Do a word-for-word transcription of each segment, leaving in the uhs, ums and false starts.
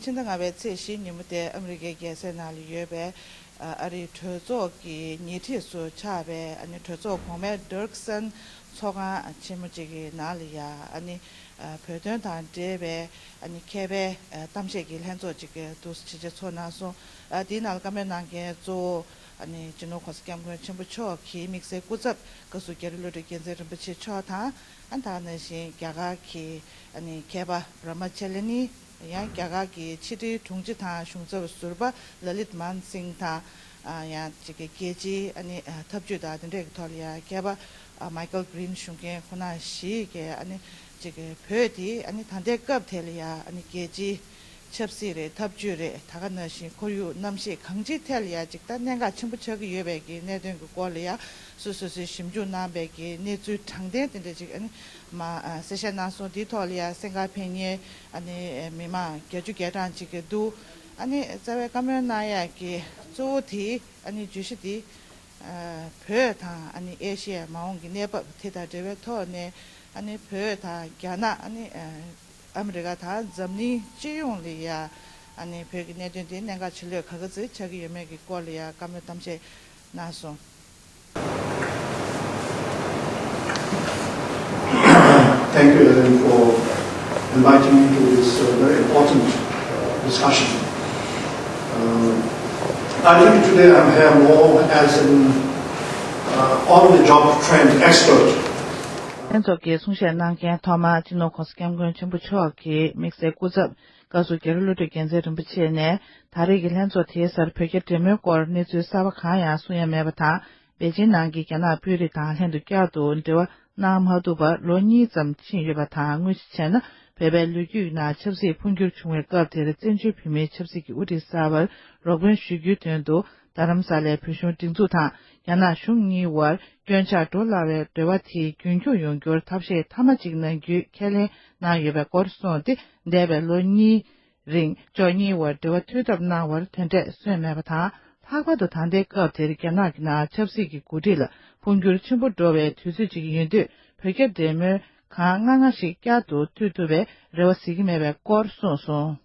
ཕྱི་ཟླ་ལྔ་པའི་ཚེས་བཞི་ཉིན་མོ་དེ་ཨ་མི་རི་ཀའི་རྒྱལ་ས་ནང་ལ་ཡོད་པའི་ཨ་རིའི་གྲོས་ཚོགས་ཀྱི་ཉེ་འཁྲིས་སུ་ཆགས་པའི་ཨ་ནི་གྲོས་ཚོགས་གོང་མའི་Dirksen་ཚོགས་ཁང་ཆེན་མོ་གཅིག་གི་ནང་ལ་ཡ་ཨ་ནི་བོད་དོན་དང་འབྲེལ་བའི་ཨ་ནི་མཁས་པའི་གཏམ་བཤད་ཀྱི་ལྷན་ཚོགས་གཅིག་འདུག་སེ་ཆེད་ཆེད་ཚོགས་གནང་སོང་། དེའི་ནང་ལ་བཀའ་མོལ་གནང་མཁན་གཙོ་བོ་ཨ་ནི་སྤྱི་ནོར་༸གོང་ས་༸སྐྱབས་མགོན་ཆེན་པོ་མཆོག་གི་དམིགས་བསལ་སྐུ་ཚབ་བཀའ་ཟུར་རྒྱ་རི་བློ་གྲོས་རྒྱལ་མཚན་རིན་པོ་ཆེ་མཆོག་དང་། ཨ་ད་ག་ནང་བཞིན་རྒྱ་གར་གྱི་ཨ་ནི་མཁས་པ་Brahmacharya་ནི་ཡང་རྒྱ་གར་གྱི་ཕྱི་དྲིལ་དྲུང་ཆེ་དང་གཞུང་ཚབ་ཟུར་པ་ལ་ལིད་མན་སིང་དང་། ཡང་ཅིག་གི་རྒྱལ་སྤྱིའི་ཨ་ནི་འཐབ་ཇུས་དང་དེ་འདྲའི་ཐོག་ལ་ཡང་མཁས་པ་མའི་ཀལ་གྷི་རིན་ཞུ་མཁན་ཁོང་རྣམ་བཞི་གིས་ཨ་ནི་ཅིག་གི་བོད་དེ་ཨ་ནི་ད་ལྟའི་སྐབས་དེ་ལ་ཡང་ཨ་ནི་རྒྱལ་སྤྱིའི་ཆབ་སྲིད་རེད། འཐབ་ཇུས་རེད། ད་ག་ནང་བཞིན་ཁོར་ཡུག་གནམ་གཤིས་གང་ཅིའི་ཐད་ལ་ཡང་ཅིག་ད་གནད་འགག་ཆེན་པོ་ཆགས་ཀྱི་ཡོད་པའི་གི་གནད་དོན་གྱི་སྐོར་ལ་ཡང་སོ་སོ་སོས་ཞིབ་འཇུག་གནང་པའི་གི་གནས་ཚུལ་དྲང་བདེན་དེ་འདྲ་ཅིག་ཨ་ནི་མ་གསལ་བཤད་གནང་སོང་། དེའི་ཐོག་ལ་ཡང་གསན་གར་ཕེབས་མཁན་ཨ་ནི་མི་མང་བརྒྱད་ཅུ་གྱ་གྲངས་ཅིག་གི་འདུག་ཨ་ནི་རྩ་བའི་བཀའ་མོལ་གནང་ཡག་གི་གཙོ་བོ་དེ་ཨ་ནི་བརྗོད་གཞི་དེ་བོད་དང་ཨ་ནི་ཨེ་ཤི་ཡའི་མ་འོངས་ཀྱི་གནས་བབ་དེ་དང་འབྲེལ་བའི་ཐོག་ནས་ཨ་ནི་བོད་དང་རྒྱ་ནག་ཨ་ནི་ཨ་མི་རི་ཀ་དང་འཛམ་གླིང་སྤྱི་ཡོངས་ལ་ཡ་ཨ་ནི་བོད་ཀྱི་གནད་དོན་དེ་གནད་འགག་ཆེ་ལོས་ག་ག་ཚོད་ཆགས་ཀྱི་ཡོད་མེད་ཀྱི་སྐོར་ལ་ཡ་བཀའ་མོལ་གཏམ་བཤད་གནང་སོང་། Thank you, Ellen, for inviting me to this uh, very important uh, discussion. Uh, I think today I'm here more as an uh, on-the-job trained expert. ལྷན་ཚོགས་ཀྱི་གསུང་བཤད་གནང་མཁན་ཐོག་མར་སྤྱི་ནོར་༸གོང་ས་༸སྐྱབས་མགོན་ཆེན་པོ་མཆོག་གི་དམིགས་བསལ་སྐུ་ཚབ་བཀའ་ཟུར་རྒྱ་རི་བློ་གྲོས་རྒྱལ་མཚན་རིན་པོ་ཆེ་ནས་ད་རེས་ཀྱི་ལྷན་ཚོགས་དེའི་སར་བོད་རྒྱ་འབྲེལ་མོལ་སྐོར་གནས་ཚུལ་གསར་པ་གང་ཡང་གསུང་ཡ་མེད་པ་དང་། པེ་ཅིན་ནང་གི་རྒྱ་ནག་དཔོན་རིགས་དང་ལྷན་དུ་བསྐྱར་དུ་འབྲེལ་བ་གནང་མ་ཐུབ་པར་ལོ་གཉིས་ཙམ་ཕྱིན་ཡོད་པ་དང་། དངོས་གཞི་བྱས་ན་བོད་པའི་ལོ་རྒྱུས་ནང་ཆབ་སྲིད་འཕོ་འགྱུར་བྱུང་བའི་སྐབས་དེར་བཙན་བྱོལ་བོད་མིའི་ཆབ་སྲིད་ཀྱི་དབུ་ཁྲིད་གསར་པར་རོགས་ཕན་ཞུ་རྒྱུའི་དོན་དུ་རྡ་རམ་ས་ལའི་བོད་གཞུང་སྒྲིག་འཛུགས་དང་རྒྱ་ནག་གཞུང་གཉིས་དབར་སྐྱོན་ཆག་འགྲོ་སླ་བའི་འབྲེལ་བ་དེ་རྒྱུན་འཁྱོངས་ཡོང་རྒྱུར་ཐབས་ཤེས་མཐའ་མ་གཅིག་གནང་རྒྱུའི་ཁས་ལེན་གནང་ཡོད་པའི་སྐོར་གསུངས་ཏེ། འདས་པའི་ལོ་གཉིས་རིང་ཕྱོགས་གཉིས་དབར་འབྲེལ་བ་མཐུད་ཐབས་གནང་བར་དོན་འབྲས་སོན་མེད་པ་དང་། ལྷག་པར་དུ་ད་ལྟའི་སྐབས་དེར་རྒྱ་ནག་གི་ནང་ཆབ་སྲིད་ཀྱི་འགོ་ཁྲིད་ལ་འཕོ་འགྱུར་ཆེན་པོ་འགྲོ་བའི་དུས་ཚོད་ཅིག་ཡིན་དུས། བོད་རྒྱ་འབྲེལ་མོལ་གང་སྔ་སྔ་ཞིག་བསྐྱར་དུ་མཐུད་ཐུབ་པའི་རེ་བ་གཟིགས་ཀྱི་མེད་པའི་སྐོར་གསུངས་སོང་།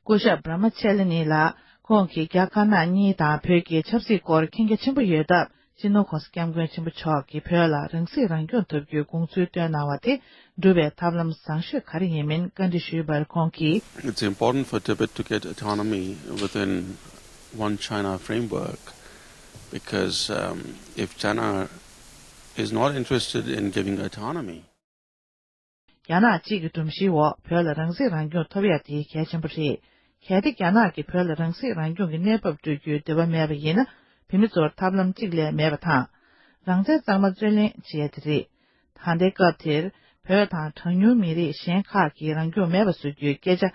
སྐུ་ཞབས་བྷ་ར་མ་ཆེ་ལ་ནི་ལགས། ཁོང་གིས་རྒྱ་དཀར་ནག་གཉིས་དང་བོད་ཀྱི་ཆབ་སྲིད་སྐོར་མཁྱེན་རྒྱ་ཆེན་པོ་ཡོད་སྟབས། སྤྱི་ནོར་༸གོང་ས་༸སྐྱབས་མགོན་ཆེན་པོ་མཆོག་གིས་བོད་ལ་རང་སྲིད་རང་སྐྱོང་ཐོབ་རྒྱུའི་དགོངས་ཚུལ་བཏོན་གནང་བ་དེ་འགྲུབ་པའི་ཐབས་ལམ་བཟང་ཤོས་ག་རེ་ཡིན་མིན་བཀའ་འདྲི་ཞུས་པར། ཁོང་གིས། It's important for Tibet to get autonomy within one China framework because um, if China is not interested in giving autonomy, རྒྱ་ནག་གཅིག་གི་སྒྲོམ་གཞིའི་འོག་བོད་ལ་རང་སྲིད་རང་སྐྱོང་ཐོབ་ཡ་དེ་གལ་ཆེན་པོ་རེད། གལ་ཏེ་རྒྱ་ནག་གིས་བོད་ལ་རང་སྲིད་རང་སྐྱོང་གི་གནས་བབ་སྤྲོད་རྒྱུའི་འདོད་པ་མེད་པ་ཡིན་ན། བོད་མི་ཚོར་ཐབས་ལམ་གཅིག་ལས་མེད་པ་དང་། རང་བཙན་གཙང་མ་རྩོད་ལེན་བྱེད་ཡ་དེ་རེད། ད་ལྟའི་སྐབས་དེར་བོད་དང་གྲངས་ཉུང་མི་རིགས་གཞན་ཁག་གིས་རང་སྐྱོང་མེད་པ་བཟོ་རྒྱུའི་སྐད་ཆ།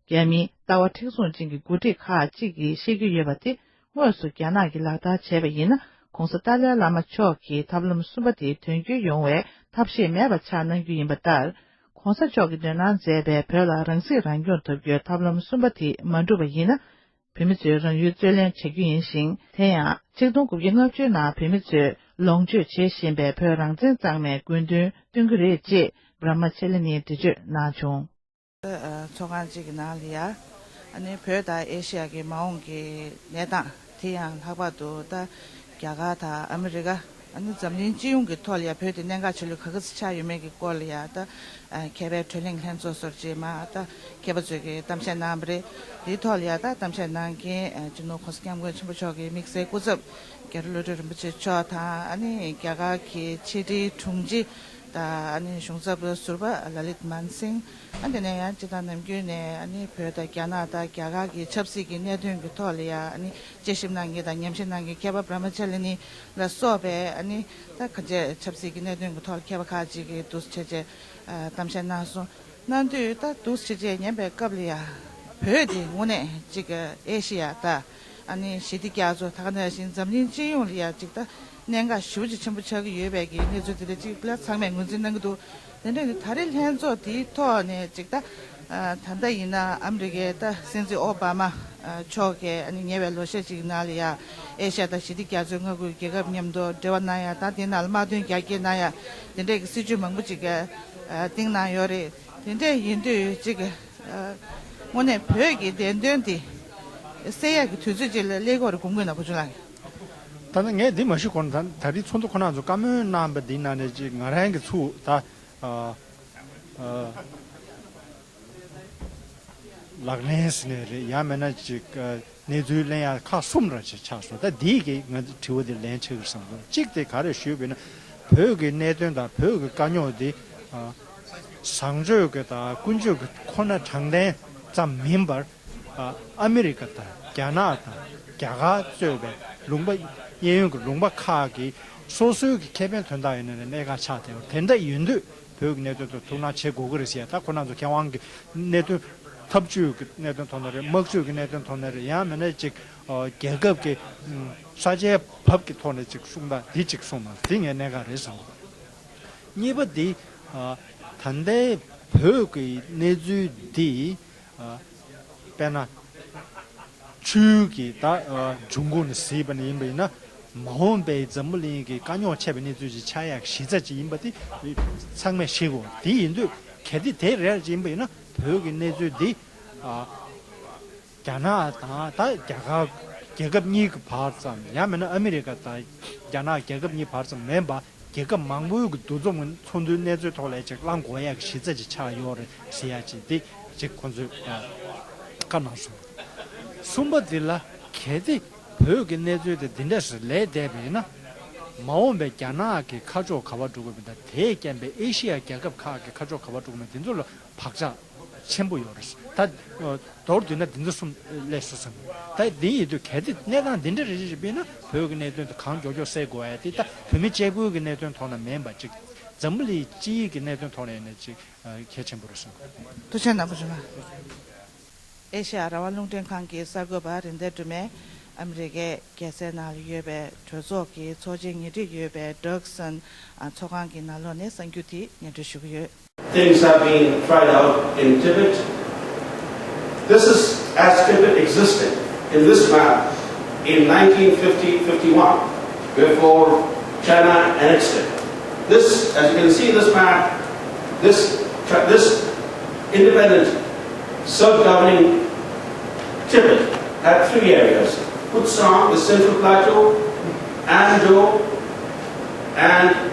རྒྱ་མིའི་ལྟ་བ་མཁྲེགས་བཟུང་ཅན་གྱི་འགོ་ཁྲིད་ཁག་ཅིག་གིས་བཤད་ཀྱི་ཡོད་པ་དེ། དངོས་སུ་རྒྱ་ནག་གིས་ལག་བསྟར་བྱས་པ་ཡིན་ན། ༸གོང་ས་ཏཱ་ལའི་བླ་མ་མཆོག་གིས་ཐབས་ལམ་གསུམ་པ་དེ་དོན་འཁྱོལ་ཡོང་བའི་ཐབས་ཤེས་མེད་པ་ཆགས་གནང་རྒྱུ་ཡིན་པ་ལྟར། ༸གོང་ས་མཆོག་གིས་འདོན་གནང་མཛད་པའི་བོད་ལ་རང་སྲིད་རང་སྐྱོང་ཐོབ་རྒྱུའི་ཐབས་ལམ་གསུམ་པ་དེ་མ་འགྲུབ་པ་ཡིན་ན། བོད་མི་ཚོས་རང་ཡུལ་རྩོད་ལེན་བྱ་རྒྱུ་ཡིན་ཞིང་། དེ་ཡང་ཆིག་སྟོང་དགུ་བརྒྱ་ལྔ་བཅུ་ནང་བོད་མི་ཚོས་ལོངས་སྤྱོད་བྱེད་བཞིན་པའི་བོད་རང་བཙན་གཙང་མའི་དགོས་འདུན་སྟོན་གྱི་རེད་ཅེས་བྷ་ར་མ་ཆེ་ལ་ནས་འགྲེལ་བརྗོད་གནང་བྱུང་། ཚོགས་ཁང་གཅིག་གི་ནང་ལ་ཡ། ཨ་ནི་བོད་དང་ཨེ་ཤི་ཡ་གི་མ་འོངས་ཀྱི་གནས་སྟངས་དེ་ཡང་ལྷག་པར་དུ་ད་རྒྱ་གར་དང་ཨ་མི་རི་ཀ། ཨ་ནི་འཛམ་གླིང་སྤྱི་ཡོངས་ཀྱི་ཐོག་ལ་ཡ་བོད་དེ་གནད་འགག་ཆེ་ལོས་ག་ག་ཚོད་ཆགས་ཡོད་མེད་ཀྱི་སྐོར་ལ་ཡ། ད་མཁས་པའི་གྲོས་གླེང་ལྷན་ཚོགས་སོགས་རྗེས་མ་ད་མཁས་པ་ཚོས་ཀྱི་གཏམ་བཤད་གནང་བ་རེད། དེའི་ཐོག་ལ་ཡ་ད་གཏམ་བཤད་གནང་མཁན་སྤྱི་ནོར་༸གོང་ས་༸སྐྱབས་མགོན་ཆེན་པོ་མཆོག་གི་དམིགས་བསལ་སྐུ་ཚབ་རྒྱ་རི་བློ་གྲོས་རིན་པོ་ཆེ་མཆོག་དང་། ཨ་ནི་རྒྱ་གར་གྱི་ཕྱི་དྲིལ་དྲུང་ཆེ་དང་། ཨ་ནི་གཞུང་ཚབ་ཟུར་པ་ལ་ལིད་མན་སིང་། ཨ་དེ་ནས་ཡང་སྤྱི་བཏང་ནམ་རྒྱུན་ནས་ཨ་ནི་བོད་དང་རྒྱ་ནག་དང་རྒྱ་གར་གྱི་ཆབ་སྲིད་ཀྱི་གནད་དོན་གྱི་ཐོག་ལ་ཡང་ཨ་ནི་དཔྱད་ཞིབ་གནང་མཁན་དང་ཉམས་ཞིབ་གནང་མཁན་མཁས་པ་བྷ་ར་མ་ཆ་ལི་ནི་ལ་སོགས་པའི་ཨ་ནི་ད་ག་ཅེ་ཆབ་སྲིད་ཀྱི་གནད་དོན་གྱི་ཐོག་ལ་མཁས་པ་ཁག་ཅིག་གིས་འདུག་སེ་བྱས་བྱས་གཏམ་བཤད་གནང་སོང་། གནང་དུས་ད་འདུག་སེ་བྱས་བྱས་ཉན་པའི་སྐབས་ལ་ཡང་བོད་དེ་དངོས་གནས་ཅིག་ཨེ་ཤེ་ཡ་དང་། ཨ་ནི་ཞི་བདེ་རྒྱ་མཚོ་ད་ག་ནང་བཞིན་འཛམ་གླིང་སྤྱི་ཡོངས་ལ་ཡ་ཅིག་ད་གནད་འགག་ཞེ་པོ་ཅིག་ཆེན་པོ་ཆགས་ཀྱི་ཡོད་པའི་གི་གནས་ཚུལ་དེ་འདྲ་ཅིག་ལ་ཚང་མས་ངོས་འཛིན་གནང་གི་འདུག་དེ་འདྲ་ནི་ད་རེས་ལྷན་ཚོགས་དེའི་ཐོག་ནས་ཅིག་ད་ད་ལྟ་ཡིན་ན་ཨ་མི་རི་ཀའི་ད་སྲིད་འཛིན་ཨོ་བྷ་མ་མཆོག་གིས་ཨ་ནི་ཉེ་བའི་ལོ་ཤས་ཅིག་ནང་ལ་ཡ་ཨེ་ཤ་ཡ་དང་ཞི་བདེ་རྒྱ་མཚོའི་མངའ་ཁུལ་རྒྱལ་ཁབ་མཉམ་དུ་འབྲེལ་བ་གནང་ཡ་དང་། དེའི་ནང་ལ་དམག་དོན་རྒྱ་སྐྱེད་གནང་ཡ་དེ་འདྲའི་གི་སྲིད་ཇུས་མང་པོ་ཅིག་ག་བཏིང་གནང་ཡོད་རེད། དེ་འདྲ་ཡིན་དུས་ཅིག་ཨ་ དངོས་གནས་བོད་ཀྱི་བདེན་དོན་འདི་གསལ་ཡག་གི་དུས་ཚོད་ཅིག་ལ་སླེབས་ཀྱི་ཡོད་རེད་དགོངས་ཀྱི་ཡོད་ན། བུ་ཆུང་ལགས། ད་ནི་ངས་འདི་མ་ཞུ་གོང་ད་ད་རེས་ཚོགས་འདུ་ཁོ་ན་ཚོ་བཀའ་མོལ་གནང་བ་འདི་ནང་ནས་ཅིག་ང་རང་གི་ཚུགས་ད་ཨ་ཨ་ལག་ལེན་ཟེར་ནས་རེད། ཡང་མིན་ན་ཅིག་ཨ་གནས་ཚུལ་གླེང་ཡག་ཁག་གསུམ་ར་ཅིག་ཆགས་སོང་། ད་འདིའི་གི་ང་ཚོ་དྲི་བ་འདི་ལན་ཆགས་ཀྱི་བསམ་སོང་། གཅིག་དེ་ག་རེ་ཞུས་པ་ཡིན་ན། བོད་ཀྱི་གནད་དོན་དང་བོད་ཀྱི་དཀའ་རྙོག་འདི་ཨ་བཟང་སྤྱོད་ཀྱི་དང་ཀུན་སྤྱོད་ཀྱི་ཁོ་ན་དྲང་བདེན་ཙམ་མིན་པར། ཨ་ཨ་མི་རི་ཀ་དང་རྒྱ་ནག་དང་རྒྱ་གར་གཙོས་པའི་ལུང་པ་གཡས་གཡོན་གྱི་ལུང་པ་ཁག་གི་སོ་སོའི་གི་ཁེ་ཕན་དོན་དག་ཡིན་ན་རེད། གནད་འགག་ཆགས་བསྡད་ཡོད། དེ་འདྲ་ཡིན་དུས་བོད་ཀྱི་གནད་དོན་དུ་ཐུགས་སྣང་བྱེད་དགོས་ཀྱི་རེད་ཟེར་ཡ། ད་ཁོ་རང་ཚོ་མཁས་དབང་གི་གནད་དོན་འཐབ་ཇུས་ཀྱི་གནད་དོན་ཐོག་ནས་རེད། དམག་ཇུས་ཀྱི་གནད་དོན་ཐོག་ནས་རེད། ཡང་མིན་ན་ཅིག་ཨ་རྒྱལ་ཁབ་ཀྱི་ས་ཆའི་བབ་ཀྱི་ཐོག་ནས་ཅིག་གསུངས་ད་འདི་ཅིག་གསུངས་ན་འདི་ངས་གནད་འགག་རེད་བསམ་གྱི་འདུག་གཉིས་པ་འདི་ཨ་ད་ལྟའི་བོད་ཀྱི་གནས་ཚུལ་འདི་ཨ་དཔེར་ན་ཆུ་གི་ད་ཨ་འབྱུང་ཁུངས་ནས་གཟིགས་པ་ནས་ཡིན་པ་ཡིན་ན། མ་འོངས་པའི་འཛམ་བུ་གླིང་གི་དཀའ་རྙོག་ཆེ་བའི་གནས་ཚུལ་ཅིག་ཆགས་ཡག་གཞི་རྩ་ཅིག་ཡིན་པ་དེ་ཚང་མས་ཤེས་དགོས། དེ་ཡིན་དུས་གལ་ཏེ་དེ་རེད་ཅིག་ཡིན་པ་ཡིན་ན། བོད་ཀྱི་གནས་ཚུལ་འདི་ཨ་རྒྱ་ནག་དང་ད་རྒྱ་གར་རྒྱལ་ཁབ་གཉིས་ཀྱི་བར་ཙམ། ཡང་མིན་ན་ཨ་མི་རི་ཀ་དང་རྒྱ་ནག་རྒྱལ་ཁབ་གཉིས་བར་ཙམ་མིན་པ། རྒྱལ་ཁབ་མང་པོའི་གི་འདུ་འཛོམས་ཀྱི་ཚོགས་འདུའི་གནས་ཚུལ་ཐོག་ལ་ཅིག་གླེང་དགོས་ཡག་གི་གཞི་རྩ་ཅིག་ཆགས་ཡོད་རེད་ཟེར་ཡག་ཅིག་འདི་ཅིག་ཁོང་ཚོས་ཨ་བཀའ་གནང་སོང་། གསུམ་པ་འདི་ལ་གལ་ཏེ་བོད་ཀྱི་གནས་ཚུལ་དེ་འདི་འདྲ་ཞིག་ལས་བསྡད་པ་ཡིན་ན། མ་འོངས་པའི་རྒྱ་ནག་གི་ཁ་ཕྱོགས་ག་པར་འགྲོ་དགོས་མིན་དང་། དེས་རྐྱེན་པས་ཨེ་ཤི་ཡ་རྒྱལ་ཁབ་ཁག་གི་ཁ་ཕྱོགས་ག་པར་འགྲོ་དགོས་མིན་འདི་ཚོ་ལ་བག་ཆགས་ཆེན་པོ་ཡོད་རེད། ད་མདོར་བསྡུས་ན་འདི་ཚོ་གསུམ་སླེབས་སོང་བསམ། ད་འདི་ཡིན་དུས་གལ་ཏེ་གནས་སྟངས་འདི་འདྲ་རེ་རེ་བྱས་ན། བོད་ཀྱི་གནད་དོན་དེ་གང་མགྱོགས་མགྱོགས་སེལ་དགོས་ཡ་དེ་ད་བོད་མི་གཅིག་པུའི་གི་གནད་དོན་ཐོག་ན་མིན་པ་ཅིག་འཛམ་བུ་གླིང་སྤྱིའི་གི་གནད་དོན་ཐོག་ནས་ཡིན་ན་ཅིག་གལ་ཆེན་པོ་རེད་བསམ། ཐུགས་རྗེ་གནང་། བུ་ཆུང་ལགས། ཨེ་ཤ་ཡ་རང་དབང་རླུང་འཕྲིན་ཁང་གི་གསར་འགོད་པ་རིག་ལྡན་སྒྲོལ་མས་ཨ་མི་རི་ཀའི་རྒྱལ་སའི་ནང་ལ་ཡོད་པའི་གྲོས་ཚོགས་ཀྱི་ཚོགས་ཆེན་ཉེ་འཁྲིས་ཡོད་པའི་ཌག་སན་ཚོགས་ཁང་གི་ནང་ལོགས་ནས་གསར་འགྱུར་དེ་སྙན་སྒྲོན་ཞུ་གི་ཡོད། Things have been tried out in Tibet. This is as Tibet existed in this map in nineteen fifty fifty-one, before China annexed it. This, as you can see in this map, this, this independent self-governing Tibet had three areas: Khutsang, the Central Plateau, Anzho, and